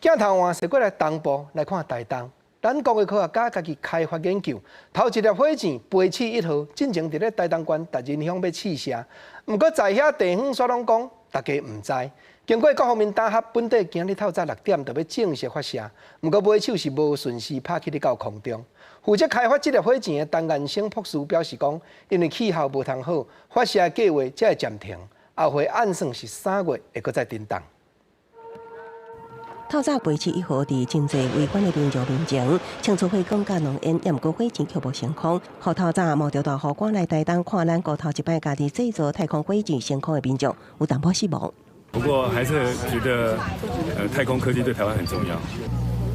鏡頭換踅過來東部來看台東，咱國的科學家家己開發研究，頭一粒火箭飛鼠1號，進前佇咧台東縣達仁鄉欲試射，毋過在遐地方煞攏講，大家毋知。經過各方面打合，本底今日透早6點就欲正式發射，毋過尾手是無順時拍去咧到空中。負責開發這粒火箭的陳彦昇博士表示講，因為氣候無通好，發射計劃才會暫停。後回按算是3月會閣再振動。透早飛七一號佇真濟圍觀的民眾面前，清除火光佮濃煙，也毋過火箭卻無升空。予透早冒著大雨趕來台東看咱國頭一擺家己製造太空火箭升空的民眾，有淡薄失望。不過還是覺得，太空科技對台灣很重要。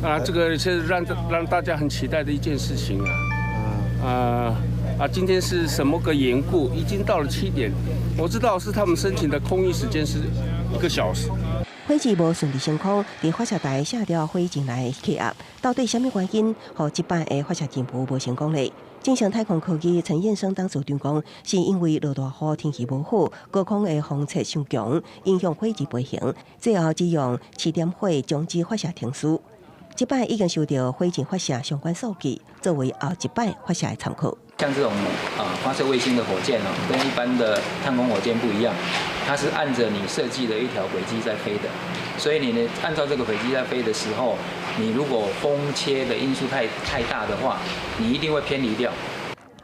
啊，這個是讓大家很期待的一件事情啊。今天是什麼個緣故？已經到了7點，我知道是他們申請的空域時間是1個小時。火箭無順利升空，佇發射台卸掉火箭內的氣壓，到底啥物原因，予這擺的發射任務無成功咧？正成太空科技陳彥生董事長講，是因為落大雨，天氣無好，高空的風切傷強，影響火箭飛行，最後只用起點火終止發射程序。這擺已經收到火箭發射相關數據，作為後一擺發射的參考。像這種啊發射衛星的火箭哦，跟一般的探空火箭不一樣，它是按着你設計的一條軌跡在飛的，所以你呢按照這個軌跡在飛的時候，你如果風切的因素太大的話，你一定會偏離掉。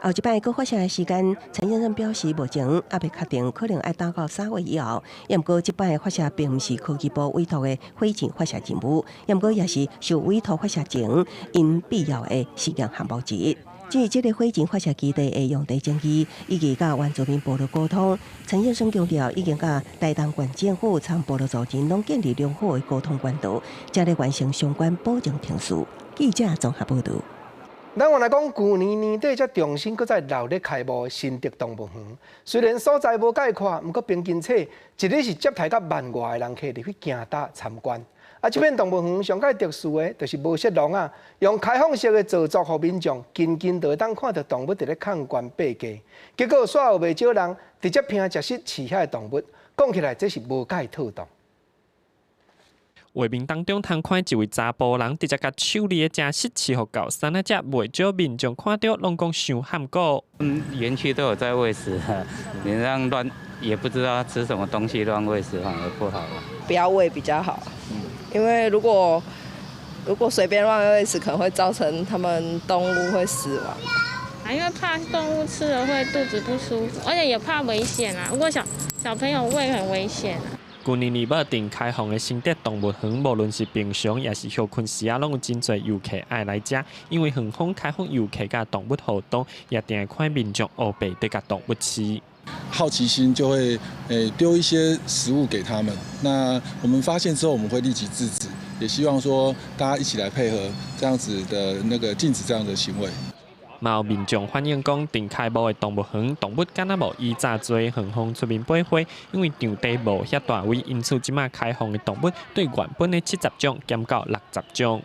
後一擺閣發射的時間，陳先生表示，目前猶未確定，可能愛等到3月以後。也毋過，這擺發射並毋是科技部委託的火箭發射任務，也毋過也是受委託發射前𪜶必要的實驗項目之一。至於這个火箭發射基地的用地爭議，以及佮原住民部落溝通，陳先生強調，已經佮台東縣政府參部落族人攏建立良好的溝通管道，正咧完成相關補正程序。記者綜合報導。咱原來講，舊年年底才重新閣再鬧熱開幕的新竹動物園，雖然所在無概括，毋過平均起一日是接待到萬外的人客入去行搭參觀。啊，這片動物園上蓋特殊的，就是無設籠仔，用開放式的造作，予民眾近近就會當看著動物佇咧炕懸爬過。結果，煞有袂少人直接憑食食飼遐的動物，講起來這是無蓋妥當。畫面當中，通看一位查埔人直接共手裡的食食飼予猴硐仔食，袂少民眾看著攏講傷譀古。嗯，園區都有在餵食，你這樣亂也不知道吃什麼東西，亂餵食反而不好。不要餵比較好，因為如果隨便亂餵食，可能會造成他們動物會死亡。啊，因為怕動物吃了會肚子不舒服，而且也怕危險啊。如果小朋友餵很危險啊。舊年年尾定開放的新竹動物園，無論是平常抑是歇睏時仔，攏有真濟遊客愛來遮。因為園方開放遊客佮動物互動，也定會看民眾烏白佇共動物飼。好奇心就會丟一些食物給他們。那我們發現之後，我們會立即制止，也希望說大家一起來配合這樣子的那個禁止這樣的行為。嘛有民眾反映講，頂開幕的動物園動物敢若無以前濟，園方出面駁回，因為場地無遐大位，因此這馬開放的動物對原本的70種減到60種。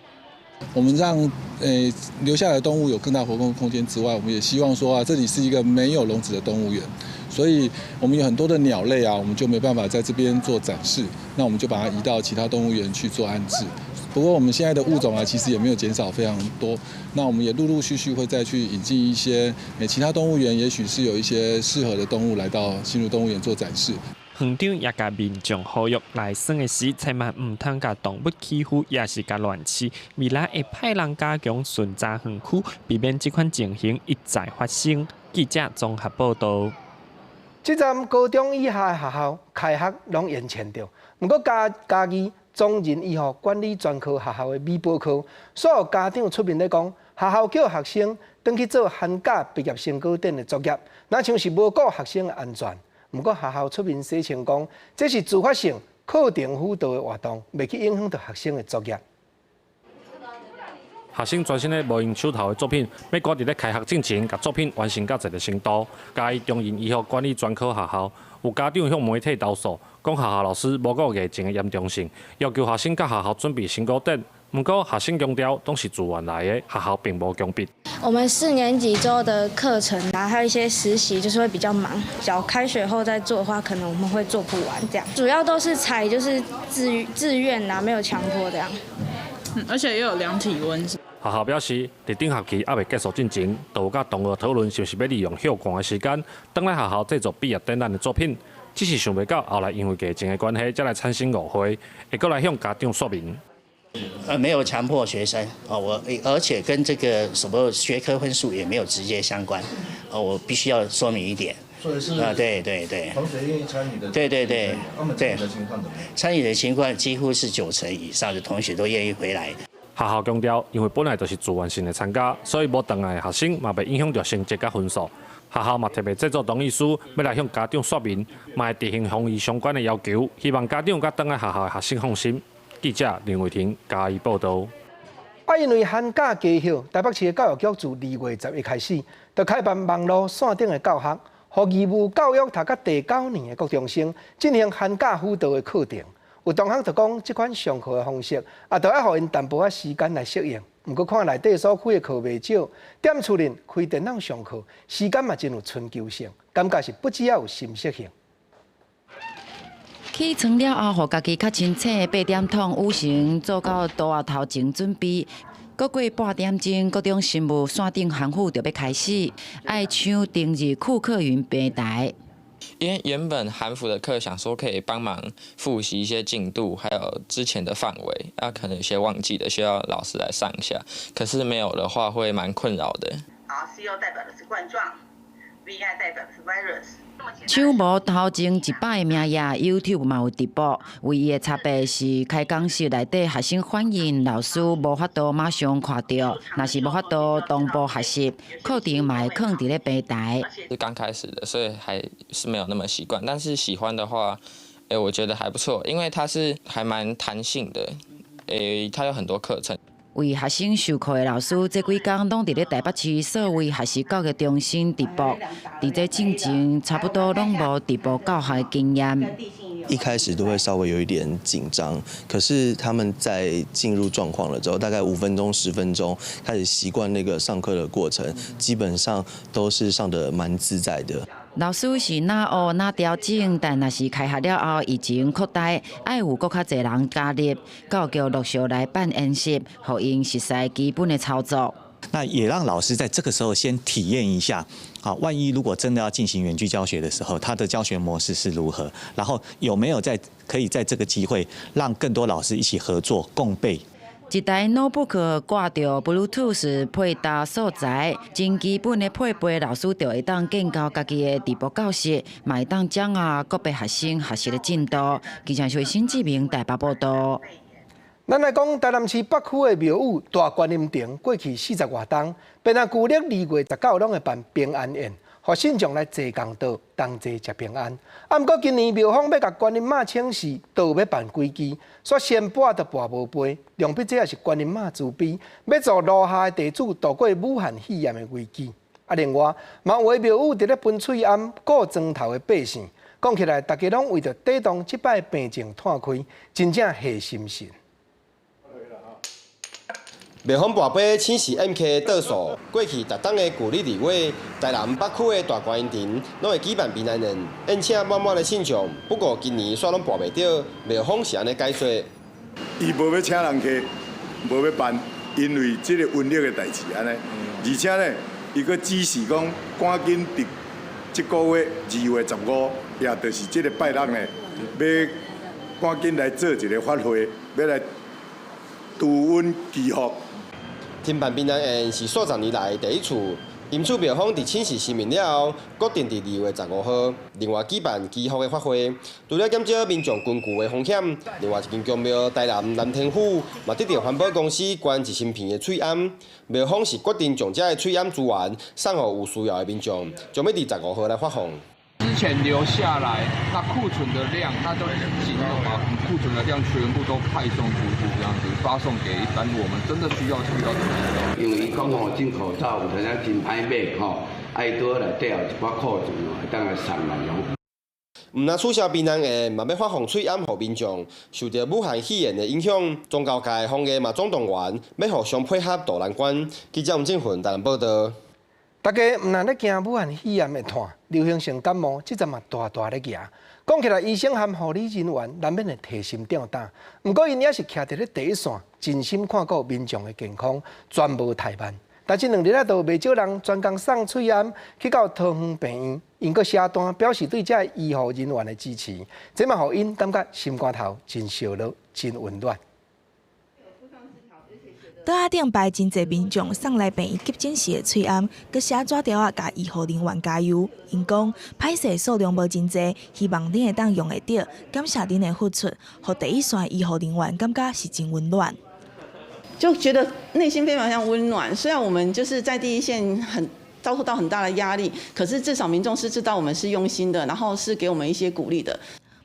我們讓留下來的動物有更大活動空間之外，我們也希望說啊，這裡是一個沒有籠子的動物園，所以我們有很多的鳥類啊，我們就沒辦法在這邊做展示，那我們就把它移到其他動物園去做安置。不過我們現在的物種啊，其實也沒有減少非常多。那我們也陸陸續續會再去引進一些其他動物園，也許是有一些適合的動物來到新竹動物園做展示。園長也共民眾呼籲來耍的時，千萬毋通共動物欺負，抑是共亂飼。未來會派人加強巡查園區，避免這款情形一再發生。記者綜合報導。這站高中以下的學校開學攏延遲著，毋過嘉義中仁醫學管理專科學校的美寶科，所有家長出面咧講，學校叫學生轉去做寒假畢業成果展的作業，若像是無顧學生的安全。毋過學校出面洗清講，這是自發性課程輔導的活動，袂去影響著學生的作業。學生全新的無用手頭的作品，欲趕佇咧開學進前，共作品完成到這个程度。嘉義中仁醫學管理專科學校有家長向媒體投訴，講學校老師無顧疫情的嚴重性，要求學生佮學校準備成果展。毋過學生強調，攏是自願來的，學校並無強迫。我們四年級之後的課程啊，還有一些實習，就是會比較忙。假如開學後再做的話，可能我們會做不完。這樣主要都是採就是自願啊，沒有強迫這樣。而且也有量體溫。學校表示，佇頂學期猶未結束進前，就有佮同學討論，是毋是欲利用歇寒的時間，轉來學校製作畢業展覽的作品。只是想袂到後來因為疫情的關係，才來產生誤會，會閣來向家長說明。沒有強迫學生啊，我而且跟這個什麼學科分數也沒有直接相關，我必須要說明一點。所以是啊，對對對，同學願意參與的，對對對，他們參與的情況怎麼樣？參與的情況幾乎是90%以上的同學都願意回來。學校強調，因為本來就是自願性的參加，所以無轉來的學生嘛袂影響著成績佮分數。學校嘛特別製作同意書，欲來向家長說明，嘛會執行防疫相關的要求，希望家長佮轉來學校的學生放心。記者林偉婷嘉義報導。啊，因為寒假加歇，台北市的教育局自2月11開始，就開辦網路線頂的教學，予義務教育讀到第九年的國中生進行寒假輔導的課程。有同學就講，這款上課的方式，啊，著愛予𪜶淡薄仔時間來適應。毋過看內底所開的課袂少，踮厝裡開電腦上課，時間嘛真有春秋性，感覺是不只有心適應。起床了後，予家己較清醒，8點統雨神做到桌仔頭前準備。閣過半點鐘，各種生物線頂韓輔就欲開始，愛搶登入庫克雲平台。因為原本韓輔的課想說可以幫忙複習一些進度，還有之前的範圍，啊可能有些忘記的需要老師來上一下，可是沒有的話會蠻困擾的。好，CO 代表的是冠狀，VI 代表的是 virus。搶無頭前100個名額，YouTube 嘛有直播。唯一的差別是開講室內底學生反應，老師無法度馬上看著，若是無法度同步學習，課程嘛會囥佇咧平台。是剛開始的，所以還是沒有那麼習慣。但是喜歡的話，我覺得還不錯，因為它是還蠻彈性的，它有很多課程。為學生授課的老師，這幾工攏佇咧台北市數位學習教育中心直播。佇這進前，差不多攏無直播教學的經驗。一開始都會稍微有一點緊張，可是他們在進入狀況了之後，大概5分鐘、10分鐘，開始習慣那個上課的過程，基本上都是上得蠻自在的。老師是哪學哪調整，但若是開學了後，疫情擴大，愛有閣較濟人加入，教育局陸續來辦演習，予𪜶熟似基本的操作。那也讓老師在這個時候先體驗一下，好，萬一如果真的要進行遠距教學的時候，他的教學模式是如何？然後有沒有在可以在這個機會讓更多老師一起合作共備？一台 notebook 掛著 Bluetooth 配搭素材，真基本的配備，老師就會當建構家己的直播教室，嘛會當掌握個別學生學習的進度。記者徐新志明台北報道。咱來講，台南市北區的廟宇大觀音亭過去40外冬，便按舊曆2月19攏會辦平安宴，予信眾來坐共桌，同齊食平安。啊，毋過今年廟方欲共觀音媽請示，都欲辦幾支，煞先跋都跋無飛，量必這也是觀音媽慈悲，欲助路下的地主渡過武漢肺炎的危機。啊，另外，嘛有的廟宇佇咧分喙罨顧莊頭的百姓，講起來，大家攏為著抵擋這擺病情湠開，真正下心神。廟方跋杯請示宴客倒數，過去逐冬的舊曆二月，台南北區的大觀音亭攏會舉辦平安宴，宴請滿滿的信眾。不過今年煞攏跋袂著，廟方是按呢解說：伊無欲請人客，無欲辦，因為這個瘟疫的代誌按呢。而且呢，伊閣指示講，趕緊佇這個月2月15，也就是這個拜六呢，欲趕緊來做一個法會，欲來除瘟祈福。停辦平安宴是數十年來第一次，因此廟方佇請示神明了後，決定佇2月15號另外舉辦祈福的法會。除了減少民眾群聚的風險，另外一間宮廟台南南天府嘛得著環保公司捐一千片的喙罨。廟方是決定將這个喙罨資源送予有需要的民眾，將欲佇十五號來發放。之前留下來，那庫存的量，那就盡量把庫存的量全部都派送出去，這樣子發送給一般我們真的需要的人。因為伊講吼，進口罩有陣仔真歹買吼，啊伊拄好內底有一寡庫存哦，會當來送來用。毋但取消平安宴，嘛欲發放喙罨予民眾。受著武漢肺炎的影響，宗教界防疫嘛總動員，欲互相配合渡難關。記者吳正雲台南報導。大家毋但咧驚武漢肺炎會湠，流行性感冒這陣嘛大大咧行。講起來，醫生和護理人員難免會提心吊膽，毋過𪜶也是徛佇咧第一線，盡心看顧民眾的健康，全無怠慢。但這2日啊，就袂少人專工送喙罨去到桃園病院，𪜶閣寫單表示對這醫護人員的支持，這嘛予𪜶感覺心肝頭真燒熱、真溫暖。桌仔頂擺真濟民眾送來病院急診時的喙罨，閣寫紙條仔，共醫護人員加油。𪜶講歹勢數量無真濟，希望恁會當用會著，感謝恁的付出，予第一線醫護人員感覺是真溫暖。就覺得內心非常像溫暖。雖然我們就是在第一線很遭受到很大的壓力，可是至少民眾是知道我們是用心的，然後是給我們一些鼓勵的。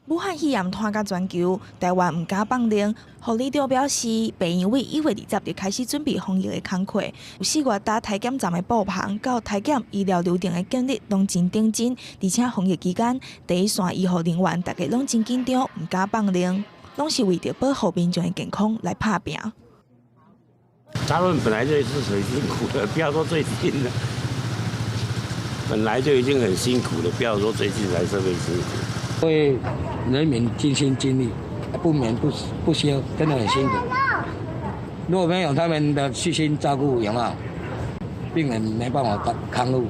武漢肺炎拖甲全球，台灣毋敢放任。護理長表示，病院對1月20就開始準備防疫的工課。有4月搭體檢站的布棚，到體檢醫療流程的建立，攏真認真。而且防疫期間，第一線醫護人員大家攏真緊張，毋敢放任，攏是為著保護民眾的健康來拍拚。他們本來就是很辛苦的，不要說最近了，本來就已經很辛苦了，不要說最近才特別辛苦。為人民盡心盡力，不眠不休，真的很辛苦。如果沒有他們的細心照顧，有沒有病人沒辦法康復。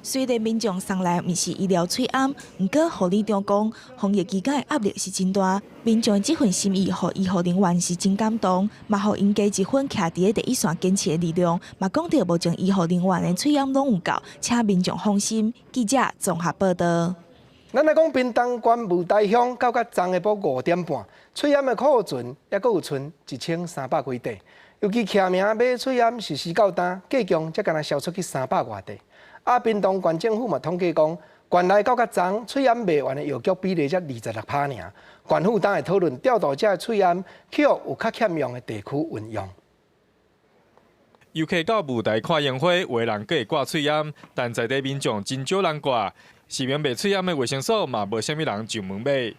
雖然民眾送來毋是醫療喙罨，毋過護理長講，防疫期間的壓力是真大。民眾這份心意，予醫護人員是真感動，嘛予𪜶加一份徛佇咧第一線堅持的力量。嘛講著目前醫護人員的喙罨攏有夠，請民眾放心。記者綜合報道。咱來講，屏東縣霧台鄉到甲昨下晡5點半，喙罨的庫存猶閣有賰1300幾塊。尤其徛名買喙罨實施到今，計共才干焦銷出去300外塊。啊，屏東縣政府嘛統計講，縣內到較昨喙罨賣完的藥局比例才26%爾。縣府當會討論調度這喙罨去予有較欠用的地區運用。遊客到霧台看櫻花，有的人閣會掛喙罨，但在地民眾真少人掛。市民賣喙罨的衛生所嘛，無啥物人上門買。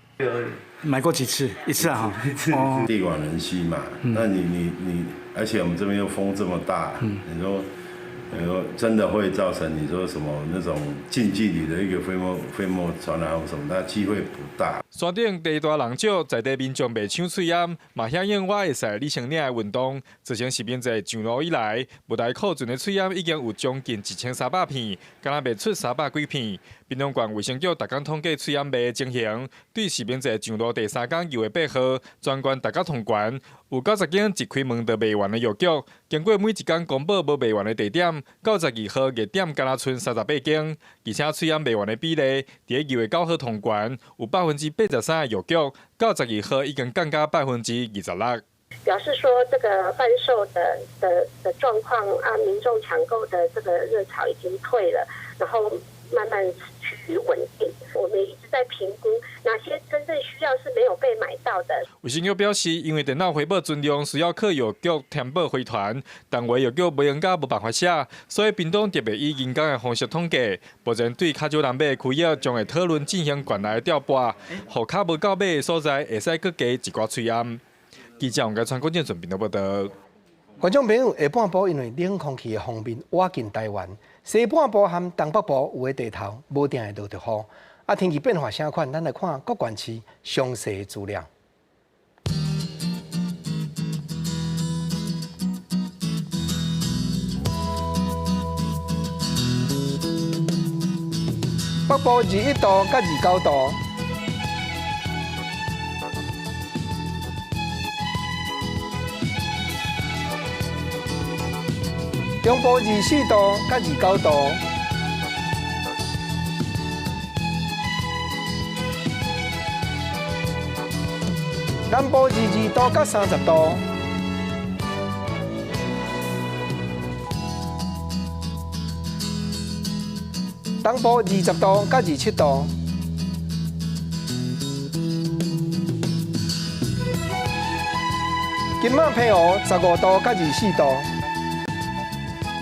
買過幾次？一次啊，哈。地廣人稀嘛，那你，而且我們這邊又風這麼大，你說真的會造成你說什麼那種近距離的一個飛沫傳染或什麼，那機會不大。山頂地大人少，在地民眾袂搶喙罨，嘛響應我會使你先領的運動。自從實名制上路以來，霧台庫存的喙罨已經有將近1300片，敢若賣出300幾片。屏東縣衛生局逐工統計喙罨賣的情形，對實名制上路第三工2月8號，全縣逐家通關，有90間一開門就賣完的藥局。經過每一工公布無賣完的地點，到12號熱點敢若賰38間，而且喙罨賣完的比例，佇咧2月9號通關有83%的藥局，到12號已經降到26%。表示說這個販售的狀況啊，民眾搶購的這個熱潮已經退了，然後慢慢趨於穩定。我們一直在評估哪些真正需要是沒有被買到的。衛生局表示，因為電腦回報存量需要靠藥局填報回傳，但為藥局無閒甲無辦法寫，所以屏東特別以人工的方式統計。目前對較少人買的區域，將會討論進行縣內的調撥，予較無夠買的所在會使閣加一寡喙罨。記者王家川、郭建順屏東報導。觀眾朋友，下半晡因為冷空氣的鋒面倚近台灣，西半部和東北部有的地頭無定會落著雨。啊，天氣變化啥款？咱來看各縣市詳細的資料。北部21度佮29度。中部24度佮29度，南部22度佮30度，東部20度佮27度，金馬澎湖15度佮24度。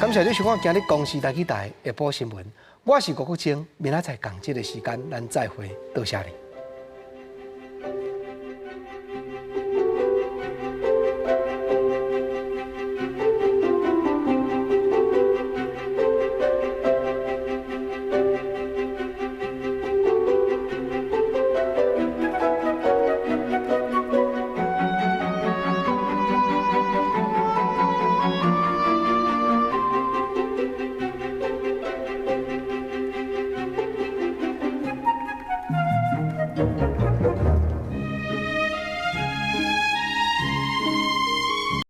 感謝你收看今日公視台語台下晡新聞，我是郭國清，明仔載仝這個時間，咱再會，多謝你。